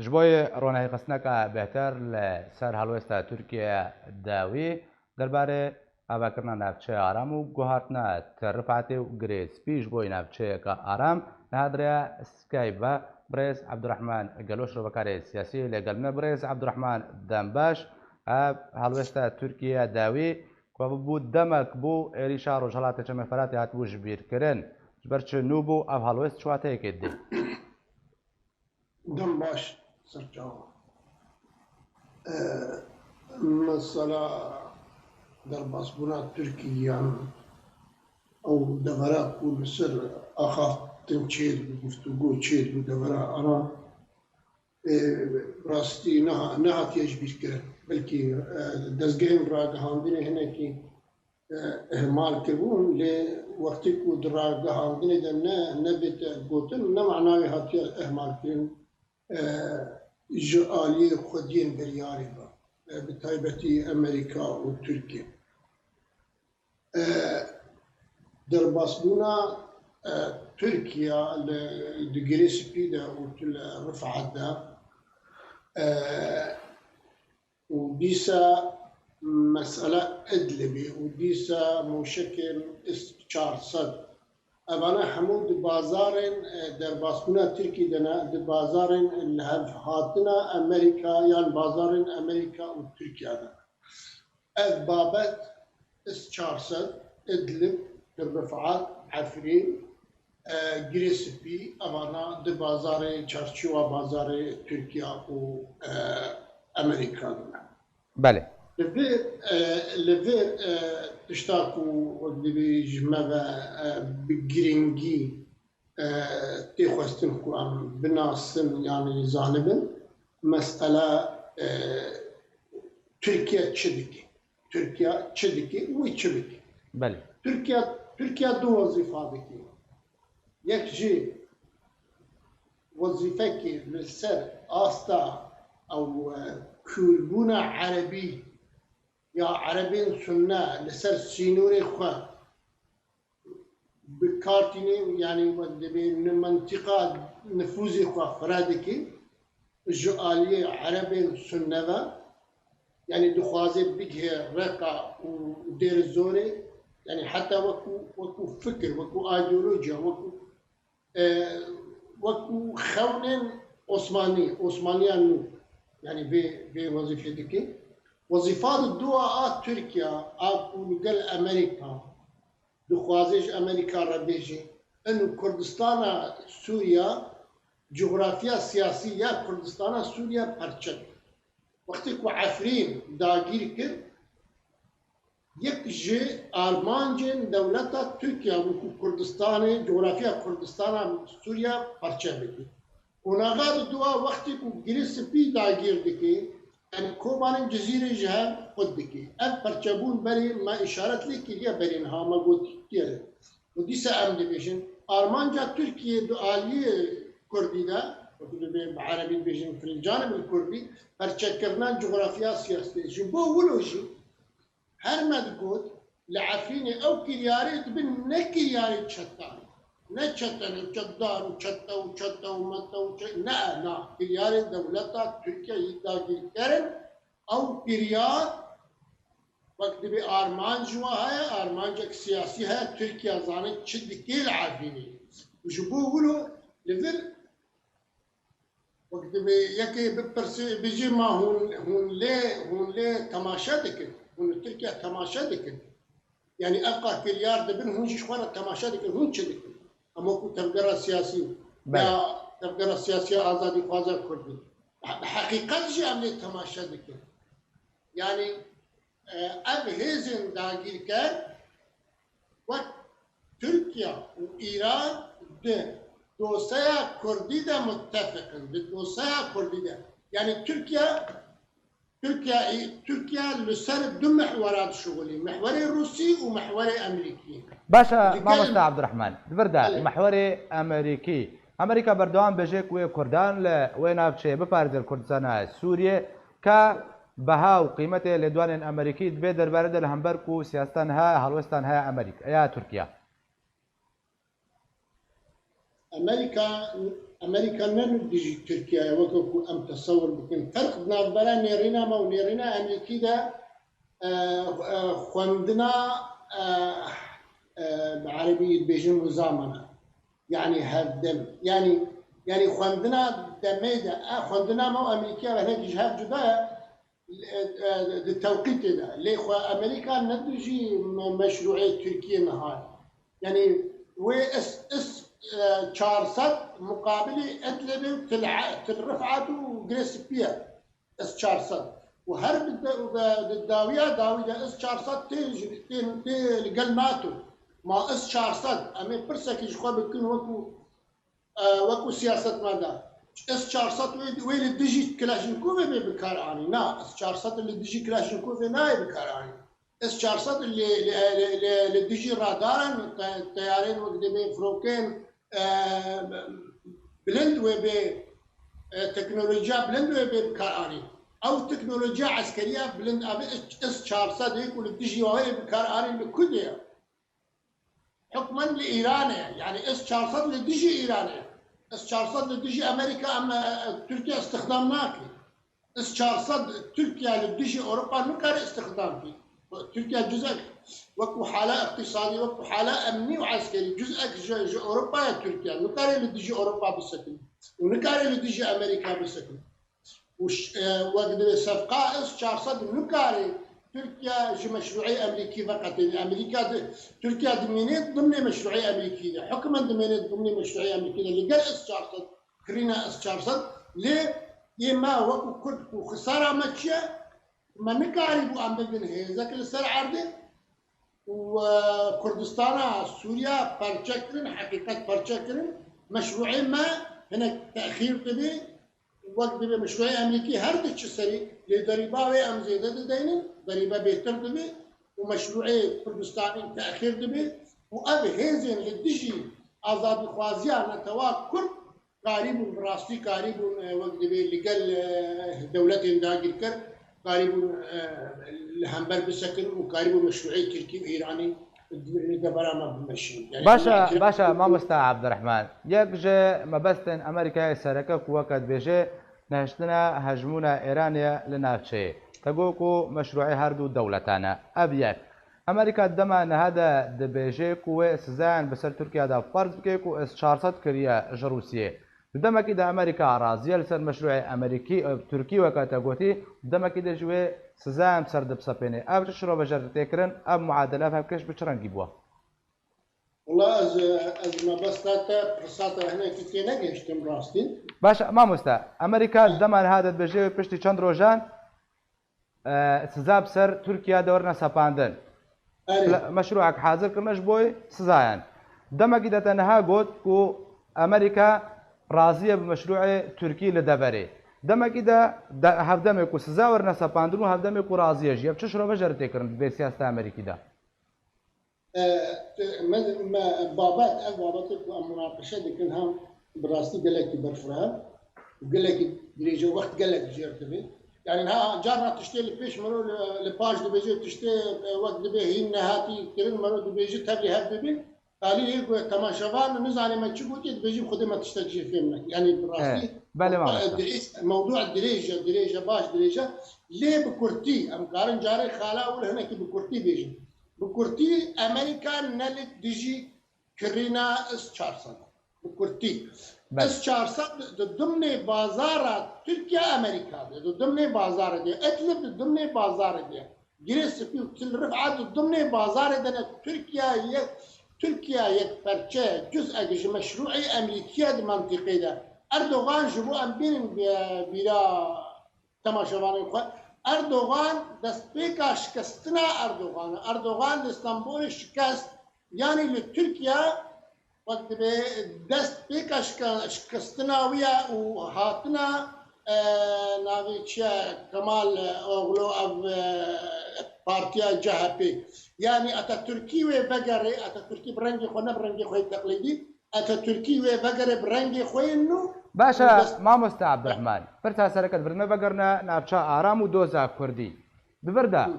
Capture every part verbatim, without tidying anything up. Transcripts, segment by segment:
Ji bo yê ronahîxistineke bêhtir li ser helwesta Tirkiye dawî derbarê avakirina navçeya Aram û guhartina Tirrifetê û Girê Spî ji bo navçeyeke aram niha di rêya Skype ve birêz Ebdurehman Gelo şirovekarê siyasî lê gel me birêz Ebdurehman Dembaş. Ev helwesta Tirkiye dawî ku bû demek bû êrîşa Rojhelatê Çemê Feratê hatibû ji bîr kirin. Ji ber çi nû bû ev helwest çi wateyekê didê? Dem baş, serçawa. Ee, mesela derbasbûna Tirkiye yan ew devera ku li ser axaftin çêdibû, guftûgo çêdibû devera Aram, e, rastî neha-, nehatiye ji bîr kirin. Belkî, e, dezgehên ragihandinê hinekî e, ihmal kiribûn, lê wextê ku di ragihandinê de ne, nebête gotin, ne mana wê hatiye ihmal kirin, e, ji aliyê xwediyên biryarê ve, e, bi taybetî Amerîka û Tirkiye. E, derbasbûna, e, Tirkiye li, di Girê Spî de û tu li Rifat de, e, û dîsa mesela Idlibê û dîsa mûşekên S çar sed. Evana hemû di bazarên, e, derbasbûna Tirkî de ne, di bazarên li hev hatina Amerîka yan bazarên Amerîka û Tirkiye de. Ev babet S çar sed, Idlib, Tirrifat, Efrîn, e, Girê Spî, evana di bazarê, çarçiwa bazarê Tirkiya û, e, Amerîka de ne. Belê. Li vir, e, li vir, e, tişta ku wek dibê ji me ve, e, bi girîngî, e, tê xwestin ku em binasin, yanî zanibin, mesela, e, Tirkiye çi dike? Tirkiye çi dike û wî çi bike? Belê. Tirkiye, Tirkiye du wezîfa dike. Yek jî wezîfekî li ser asta ew, e, kûrbûna erebî ya erebên sunne li ser sînorê xwe bi kar tîne, yanî wek dibê ni-, mentiqa nifûzê xwe fireh dike ji aliyê erebên sunne ve, yanî dixwaze bigihê Reqa û Dêr Zorê, yanî heta wekû, wekû fikir, wekû ideolojiya, wekû, e, wekû xewnên Osmanî, Osmaniya nû, yanî vê, vê wezîfê dike. Wezîfa di dua a Tirkiye a ku li gel Amerîka dixwaze ji Amerîka re bêje, eno Kurdistana Sûriya, coxrafiya siyasî ya Kurdistana Sûriya perçe be. Wextê ku Efrîn dagîr kir, yek ji armancên dewleta Tirkiya bû ku Kurdistanê, coxrafiya Kurdistana Sûriya perçe bike. Qonaxa di dua wextê ku Girê Spî dagîr dike, yanî Kobanên Cizîrê ji hev xurt dike. Ev perçebûn berê me îşaret lê kiriye, berê niha me gotiye. Û dîsa em dibêjin, armanca Tirkiyê di aliyê Kurdî de, wekî dibê bi erebî dibêjin, في الجانب الكردي، perçekirina coxrafiya siyasî. Ji bo wilo jî, her me digot, li Efrînê ew kiryarê dibin ne kiryarê çetan. Ne çeten û çetdar û çete û çete û mete û çe-, ne, na, kiryarê dewleta Tirkiye yî dagîrker in, ew kiryar, wek dibê armanc ji we heye, armancek siyasî heye, Tirkiye zane çi dike li Efrînê. Û ji bo wilo li vir Wek dibê yekê bipirsê, bijî ma hûn, hûn lê, hûn lê temaşe dikin? Hûn li Tirkiye temaşe dikin? Yanî ev qa kiryar dibin, hûn jî ji xwe re temaşe dikin, hûn çi dikin? Em wekû tevgera siyasî Belê. ya tevgera siyasî ya azadîxwaza Kurdî. Bi heqîqet jî em lê temaşe dikin. Yanî, e, ev hêzên dagîrker wek Tirkiye û Îran di doseya Kurdî de muttefiq in, di doseya Kurdî de. Yanî Tirkiye, Tirkiye, Tirkiye li ser du mihwera dişuxulî, mihwerê Rûsî û mihwerê Emerîkî. Baş e, Digerim- Mamoste Abdurrahman, di vir de Belê. mihwerê Emerîkî. Amerîka berdewam bêje ku wê Kurdan li wê navçeyê biparêze li Kurdistana Sûriyê, ka beha û qîmetê lêdwanên Amerîkî di vê derbarê de li hember ku siyaseta niha, helwesta niha ya Amerîka, ya Tirkiye. Amerîka Amerîka ne li dijî Tirkiye ye, weke ku em tesewir bikin. Ferq di navbera nêrîna me û nêrîna Amerîkî de, e, e, xwendina, e, e, bi erebî dibêjin muzamene. Yanî hevdem. Yanî, yanî xwendina demê de, e, xwendina me û Amerîkî ya hinek ji hev cuda ye. E, e, di tewqîtê de. Lê xwe Amerîka ne dijî me-, meşrûê Tirkiye niha ye. Yanî wê is, is, e, çar sed muqabilê Idlibê û Til, Til Rifat û Girê Spî ye. S çar sed. Û her di, di, di dawiya dawî de S çar sed tê ji, tê, tê li gel NATO. Ma S çar sed, em ê pirsekî ji xwe bikin wekû, e, wekû siyasetmenda. S çar sed wê, wê li dijî Kilaşnkovê bê bikaranî. Na, S çar sed li dijî Kilaşnkovê nayê bikaranî. S çar sed li, li, li, li, li dijî radaran, te-, teyarên wek dibê firokên, e, bilind wê bê, e, teknolojiya bilind wê bê bikaranî. Ew teknolojiya eskeriya bilind, ev S çar sed ê ku li dijî wê bikaranî li ku de ye? Hukmen li Îranê ye. Yanî S çar sed li dijî Îranê ye. S çar sed li dijî Amerîka, em, e, e, Tirkiye îstixdam nake. S çar sed Tirkiye li dijî Ewropa nikare îstixdam bî. Tirkiye cizek wekû hala îqtîsadî, wekû hala emnî û eskerî, cizek ji, ji Ewropa ye Tirkiye. Nikare li dijî Ewropa bisekin. Û nikare li dijî Amerîka bisekin. Û ş-, e, wek divê sefqa S çar sed nikare Tirkiye ji meşrûê Amerîkî veqetêne. Amerîka di, Tirkiye dimîne dimnê meşrûê Amerîkî de. Hukmen dimîne dimnê meşrûê Amerîkî de. Li gel S çar sed kirîne S çar sed, lê ê me wekû Kurd ku xisara me çi ye? Me nikarîbû em bibin hêzek li ser erdê û, e, Kurdistana Sûriya perçe kirin, heqîqet perçe kirin, meşrûê me hinek texîr dibe, wek dibe meşrûê Amerîkî her diçi serî, lê derîba wê em zêde dideynin, derîbe bêtir dibe û meşrûê Kurdistanê texîr dibe û ev hêzên li dijî azadîxwaziya netewa Kurd karîbûn, bi rastî karîbûn, e, wek divê li gel, e, dewletên dagirker karîbûn, e, li hember bisekin û karîbûn meşrûê Tirkî û Îranî di, li devera me bimeşîn. Yanî Baş e, baş e, mamosta Abdurrahman. Yek ji mebestên Amerîkayê sereke ku weke dibêje nehiştina hejmûna Îranê ye li navçeyê. Te got ku meşrûê her du dewletan e. Ev yek. Amerîka di dema niha de dibêje ku wê sizayan bi ser Tirkiye de ferz bike ku S çar sed kiriye ji Rûsiyê. Di demekî de Amerîka razî ye li ser meşrûê Amerîkî, e, Tirkî weke te gotî, di demekî de ji wê sizayan bi ser dibisepêne. Ev çi şirovejert tê kirin, ev muadele, ev hevkêş bi çi rengî bûye? Wela ez, ez mebesta te, pirsa te hinekî tê negihiştim rastî. Baş e, mamoste, Amerîka di dema niha de dibêje wê piştî çend rojan e, siza bi ser Tirkiye de werine sepandin. Erê. Pla-, meşrûek hazir kirine ji bo sizayan. Demekî de te niha got ku Amerîka razî ye bi meşrûê Tirkî li deverê. Demekî de, de hevdemê ku siza werine sepandin û hevdemê ku razî ye jî. Ev çi şirovejert tê kirin di vê siyaseta Amerîkî de? E, me, me, babet, ev babetê ku em munaqeşe dikin, hem bi rastî gelekî berfireh e û gelekî dirêj e, wext gelek jêr dibe. Yanî niha carna tiştê li pêş miro li, li paş dibêje, tiştê, e, wek dibê hîn nehatî kirin, miro dibêje tevlî hev bibin. Talî hê ku temaşevan nizane me çi gotî, dibêjî Xwedê me tiştek jê fêm nekir. Yanî bi rastî, e, belê, mamoste, dirêj, mewdû dirêj e, dirêj e, baş dirêj e. Lê bi kurtî, em karin carê xala wir hinekî bi kurtî bêjin. Bi kurtî, Amerîka ne li dijî kirîna S çar sed. Bi kurtî. Belê. S çar sed di dimnê bazara Tirkiye Amerîka de, di dimnê bazarê de. Idlib di dimnê bazarê de. Girê Spî û Til Rifat di dimnê bazarê de ne. Tirkiye yek, Tirkiye yek perçe, cuz'ek ji meşrûê Amerîkiye di mentiqê de. Erdogan ji bo em bînin bi-, bîra temaşevanên xwe. Erdogan, destpêka şikestina Erdogan. Erdogan li Stenbolê şikest, yanî li Tirkiye wek dibe destpêka şike-, şikestina wî ye û hatina, e, navê çi ye, Kemal Oglu, ev, e, partiya C H P. Yanî Atatürkî wê vegerê, Atatürkî bi rengê xwe, ne bi rengê xwe yê teqlîdî, Atatürkî wê vegere bi rengê xwe yên nû. Baş e, û dest- mamoste Abdurrahman. Pirsa sereke divir me vegerine navça aram û doza Kurdî. Di vir de, Hı.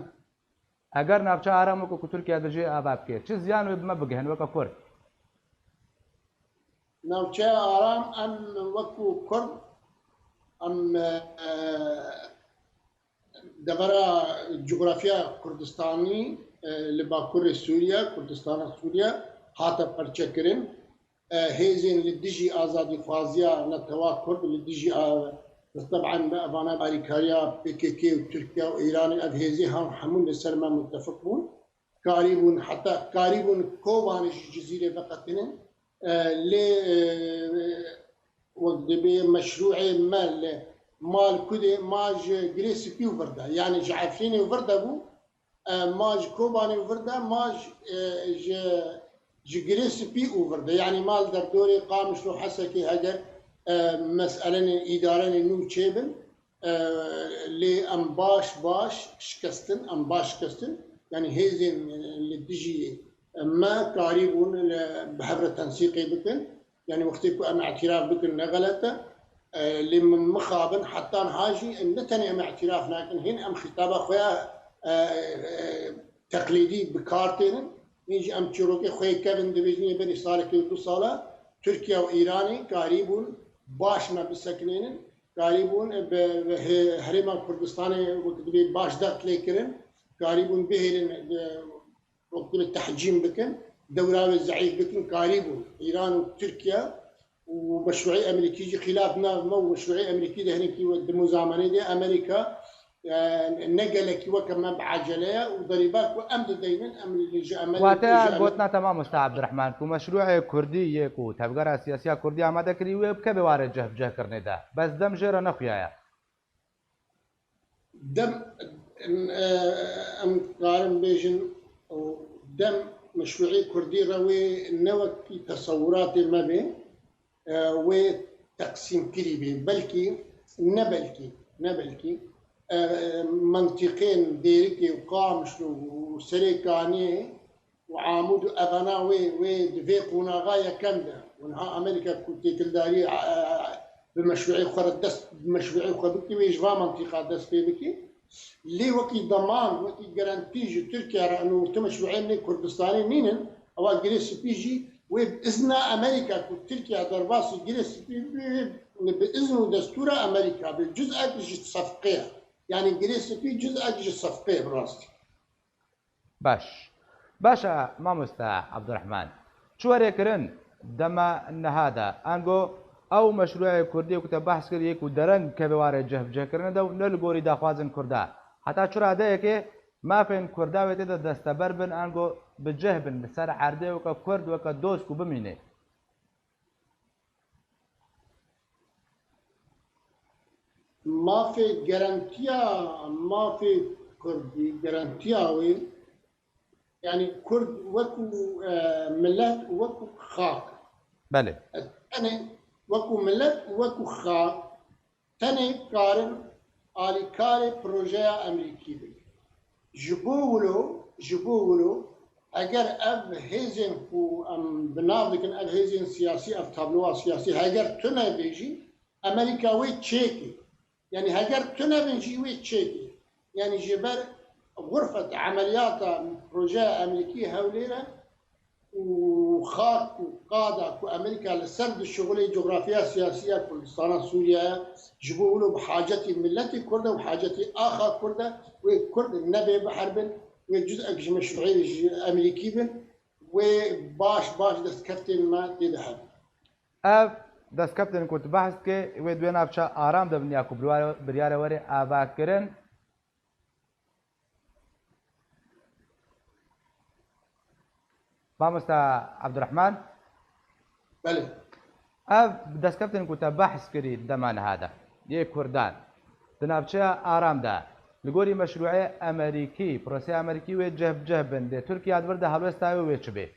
eger navça aram weke ku Tirkiye dijî ava bike, çi ziyan wê bi me bigihin weke Kurd? Navçeya Aram, em wekû Kurd, em, e, devera coğrafya Kurdistanî, e, li Bakurê Sûriye, Kurdistana Sûriye hate perçekirin. E, hêzên li dijî azadîxwaziya netewa Kurd, li dijî a-, teb'en bi evana alîkariya P K K û Tirkiye û Îranê, ev hêzê hem hemû li ser me mutefiq bûn. Karîbûn, heta karîbûn Kobanê ji Cizîrê veqetinin. E, lê, e, wek dibê meşrûê me li mal kudê ma ji Girê Spî û vir de, yanî ji Efrînê û vir de bû, e, ma ji Kobanê û vir de, ma ji, e, ji, ji Girê Spî û vir de. Yanî ma li derdorê Qamişlo, Hesekê heger, e, meselenên îdarenê nû çêbin, e, lê em baş baş şikestin, em baş şikestin. Yanî hêzên, e, li dijî me karîbûn li, bi hev re tensîqê bikin. Yanî wextê ku em îtiraf bikin ne xelet e. E, lê min mixabin heta niha jî em ne tenê em îtiraf nakin, hîn em xîtaba xwe ya, e, e, teqlîdî bi kar tênin. Hîn jî em çîrokê xwe yê kevin dibêjin yê berî salekê û du sala Tirkiye û Îranê karîbûn baş me bisekinênin, karîbûn bi, bi he-, herêma Kurdistanê wek dibê baş dert lê kirin, karîbûn bihêlin, e, wek dibê tehcîm bikin, dewra wê zeîf bikin, karîbûn Îran û Tirkiye û meşrûê Amerîkî jî xîlaf nav me û meşrûê Amerîkî de hinekî we di muzamenê de Amerîka, e, ne gelekî weke me bi ecele ye û derîba ku em dideynin, em li ji Amerîkê, Wate ji Amer- gotina te mamosta Abdurrahman ku meşrûê Kurdî yê ku tevgera siyasiya Kurdî amade kirî wê bikeve warê cihbicihkirinê de. Bes dem jê re nexuyaye. Dem, e, em karin bêjin, o, dem meşrûê Kurdî re wê ne wekî tesewuratê me bê, e, wê teqsîmkirî bê. Belkî, ne belkî, ne belkî, e, mentiqên Dêrikê û Qamişlo û Serê Kaniyê û Amûd û evana wê, wê di vê qonaxa yekem de. Û niha Amerîka ku têkildarî, e, bi meşrûê xwe re dest, bi meşrûê xwe bikî, wê ji va mentiqa dest pê bikî. Lê wekî deman, wekî garantî ji Tirkiye re, eno tu meşrûê nê Kurdistanê nînin, ewa Girê Spî jî wê bi izna Amerîka ku Tirkiye derbasî Girê Spî bê, bi izn û destûra Amerîka bê. Cuz'ek ji sefqê ye. Yanî Girê Spî cuz'ek ji sefqê ye bi rastî. Baş. Baş e, mamoste Abdurrahman. Çi were kirin dema niha de? Ango ew meşrûê Kurdî ku te behs kir, yê ku dereng keve warê cihbicihkirinê de û ne li gorî daxwazên Kurda. Heta çi radeyekê mafên Kurda wê tê de desteber bin, ango bi cih bin li ser erdê weke Kurd, weke dost ku bimîne. Mafê garantiya, mafê Kurdî, garantiya wê, yanî Kurd wekû, e, milet, wekû xak. Belê. Tenê wekû milet, wekû xak, tenê karin alîkarê projeya Amerîkî bin. Ji bo wilo, ji bo wilo, eger ev hêzên ku em bi nav dikin, ev hêzên siyasî, ev tabloya siyasî, heger tune bê jî, Amerîka wê çêkê. Yanî heger tune bin jî wê çêkê. Yanî ji ber xurfet emeliyata projeya Amerîkî Hewlêr e, û xak û qada ku Amerîka li ser dişuxulê, coxrafya siyasî ya Kurdistana Sûriye ye, ji bo wilo bi hacetî miletê Kurd e û hacetî axa Kurd e, wê Kurd nebê biherbin, wê cuz'ek ji meşrûê ji Amerîkî bin, wê baş baş destkeftên me tê de hebin. Ev destkeftên ku tu behs dikê, wê di wê navça aram de bin ya ku biryare, biryare were avakirin. Mamosta Abdurrahman? Belê. Ev destkeftên ku te behs kirî dema niha de, yê Kurdan, di navçeya aram de, li gorî meşrûê Amerîkî, proseya Amerîkî wê cih bi cih bin, lê Tirkiye di vir de helwesta wê, wê çi bê?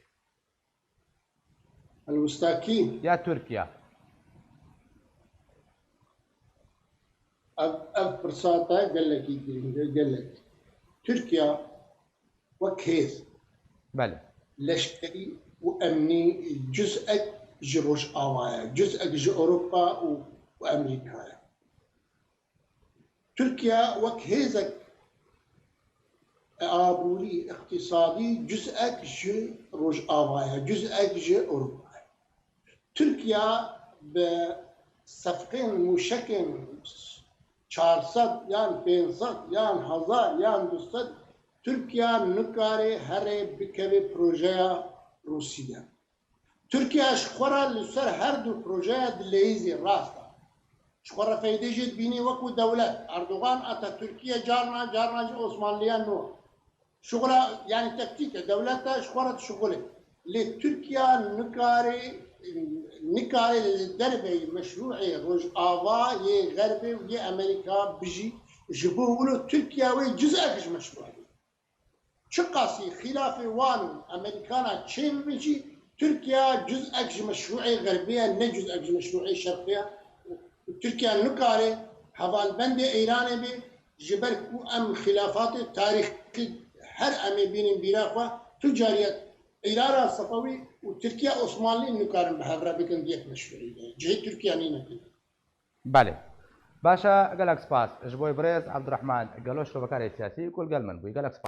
Helwesta kî? Ya Tirkiye. Ev, ev pirsa te gelekî girîng e, gelek. Tirkiye wek hêz, Belê. leşkerî û emnî cuz'ek ji Rojava ye, cuz'ek ji Ewropa û, û Amerîka ye. Tirkiye wek hêzek aborî, îqtîsadî cuz'ek ji Rojava ye, cuz'ek ji Ewropa ye. Tirkiye bi sefqên mûşekên çar sed yan pênc sed yan hezar yan du sed, Tirkiye nikare here bikeve projeya Rûsî de. Tirkiye ji xwe re li ser her du projeya dileyîzê rast e. Ji xwe re feydê jê dibînî wekû dewlet. Erdogan, Atatürkiye, carna, carna jî Osmanliya nû. Şixula, yanî tektîk e, dewlet e, ji xwe re dişixulê. Lê Tirkiye nikare, nikare li derveyî meşrûê Rojava yê Xerbê û yê Amerîka bijî, ji bo wilo Tirkiye wê cizek ji meşrûê bê. Çiqasî xîlafê wan û Amerîkana çê bibe jî, Tirkiye cizek ji meşrûê Xerbê ye, ne cizek ji meşrûê Şerqê ye. Tirkiye nikare hevalbendê Îranê be, ji ber ku em xîlafatê tarîxî her em ê bînin bîra xwe, tu cariyet Îrana Sefewî û Tirkiye Osmanlî nikarin bi hev re bikin di yek meşrûî de. Cihê Tirkiye nîne tê. Belê. Baş e, gelek spas ji bo birêz Ebdurehman Gelo, şrovekarê siyasî ku li gel min bûyî. Gelek spas.